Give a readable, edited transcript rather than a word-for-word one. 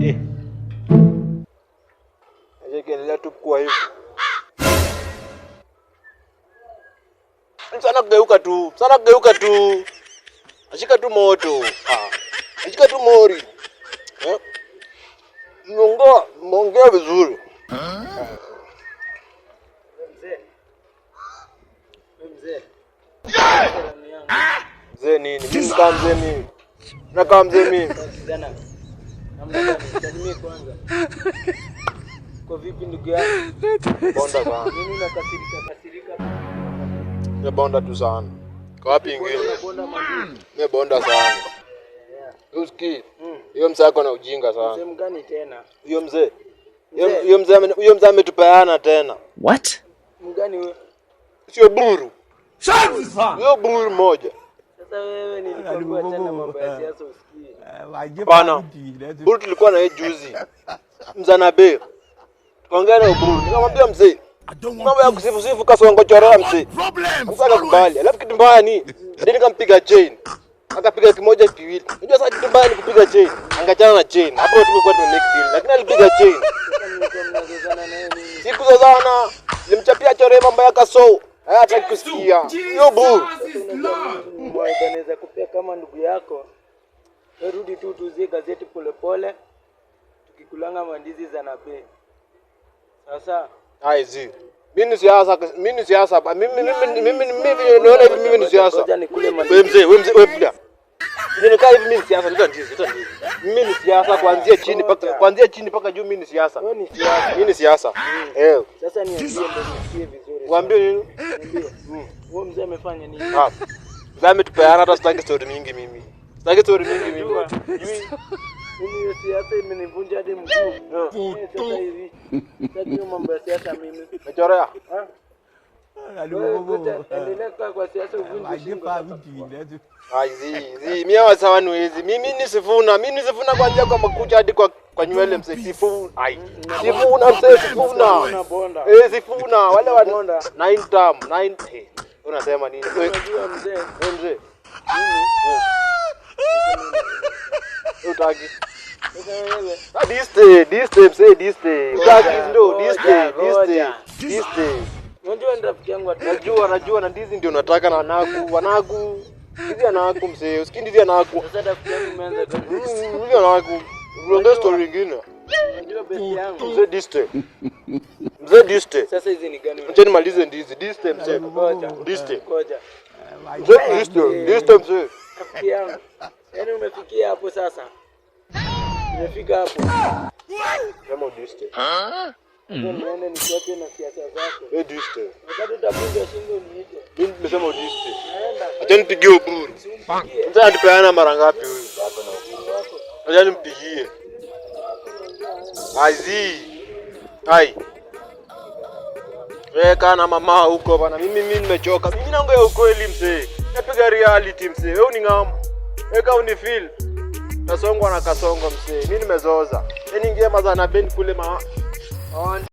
Eh. Acha tu kuwa hivi. Sana kugeuka tu, sana kugeuka tu. Ashika tu moto. Ah. Ashika tu mori. Eh? Mongea, mongea vizuri. Mzee. Mzee. Mzee nini? Mimi kama mzee mimi. Na kama mzee mimi. Kijana. Namna gani? Salimie kwanza. Kwa vipi ndugu yangu? Bonda sana. Mimi nakasirika kasirika. Mimi bonda tu sana. Kwa wapi ingine? Bonda mandugu. Mimi bonda sana. Usikii? Hiyo mzee ako na ujinga sana. Sehemu gani tena? Huyo mzee. Huyo mzee huyo mzee ametupeana tena. What? Mgani wewe? Sio buru. Huyo buru moja. Sasa wewe nilikwambia tena mambo ya siasa usikii. Hapana. Buru tulikuwa na yeye juzi. Mzana be. Tukaongea na Buru. Nikamwambia mzee, mambo ya kusifu sifu kasongo chorea mzee. Mzee akakubali. Alafu kitu mbaya ni hadi nikampiga chain. Akapiga kimoja kiwili. Unajua sasa kitu mbaya ni kupiga chain. Angachana na chain. Hapo tulikuwa tume make deal. Lakini alipiga chain. Sasa mlikuwa mnazozana na yeye nini? Sikuzozana. Nilimchapia chore mambo ya kasou. Haya hataki kusikia. Hiyo Buru. Mwaida naweza kupea kama ndugu yako. Wewe rudi tu tuuzie gazeti polepole. Tukikulanga mandizi za nabe. Sasa Ai zi. Mimi ni siasa, mimi ni siasa. Mimi naona hivi mimi ni siasa. Ngoja nikule mandizi. Wewe mzee, wewe mzee, wewe buda. Ninakaa hivi mimi ni siasa, leta ndizi, leta ndizi. Mimi ni siasa kuanzia chini mpaka juu mimi ni siasa. Wewe ni siasa. Mimi ni siasa. Eh, Sasa niambie ndio nisikie vizuri. waambie nini? Niambie. Huyo mzee amefanya nini? Ah. Mzee ametupeana hata sitaki story mingi mimi. Sitaki story mingi mimi. Mimi hiyo siasa imenivunja hadi mguu. Eh, sasa hivi. Sitaki hiyo mambo ya siasa mimi. Mechorea. Ah? Wewe ngoja, endelea kukaa kwa siasa uvunje shingo sasa. Ai zi, zi, mimi hawa sawa niwezi. Mimi ni Sifuna, mimi ni Sifuna kuanzia kwa makucha hadi kwa nywele mzee Sifuna. Ai. Sifuna mzee Sifuna. Una bonda. Eh, Sifuna wale wa Bonda. nine term, nine. Eh, unasema nini? Wewe Unajua mzee, wewe mzee. Utaki. Sasa wewe Ah, this day, mzee, this day. Utaki ndo this day, this day, Ngoja. this day. Unajua ni rafiki yangu ati Najua, najua na ndizi ndio nataka na anaku, wanaku. Ndizi anaku mzee, usikii ndizi anaku. Sasa rafiki yangu umeanza Ndizi anaku. Unaongea story nyingine. Unajua best yangu. Mzee this day. Mzee this day. Sasa hizi ni gani? Acha nimalize ndizi, this day mzee. Ngoja. This day. Ngoja. Mzee this day, this day mzee. Rafiki yangu. Yaani umefikia hapo sasa. Umefika hapo. Sema this day. Sasa niende nikuache na siasa zako. Eh, this day. Wakati utavunja shingo niite. Mimi nimesema this day. Naenda. Acha nipigie Oburu. Usimpigie. Mzee anatupeana mara ngapi huyu? Wako na ukuru wako. Acha nimpigie. Aizi. Ai. Wewe kaa na mama huko bana. Mimi nimechoka. Mimi naongea ukweli mzee. Napiga reality mzee. Wewe uning'amu. Wewe kama unifeel. Nasongwa na kasongo mzee. Mimi nimezoza. Yaani ingia mazana ben kule ma.